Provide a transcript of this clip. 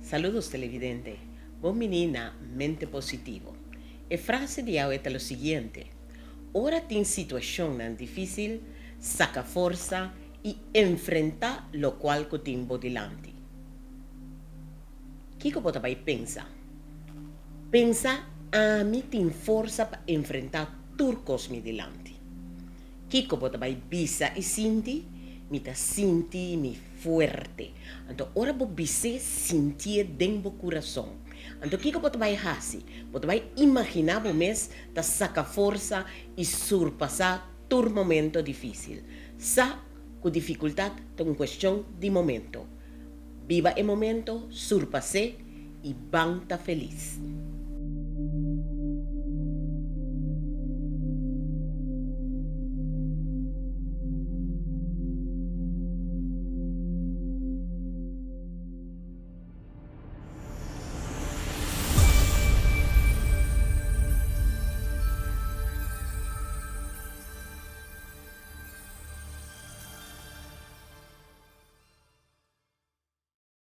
Saludos, televidente. Bon bini na Mente Positivo. E frase di awe ta lo siguiente: Ora tin situacionnan dificil, saca forsa y enfrenta locual cu tin bo dilanti. Kico bo ta bay pensa? Pensa, "Ami tin forsa pa enfrenta tur cos mi dilanti." Kico bo ta bay bisa y sinti? "Mi ta sinti mi fuerte." Anto ora bo bis'e, sinti den bo curason. Anto kico bo ta bay hasi? Bo ta bay imagina bo mes ta saca forsa y surpasa tur momento dificil. Sa cu dificultad ta un cuestion di momento. Biba e momento, surpas'e y ban ta feliz.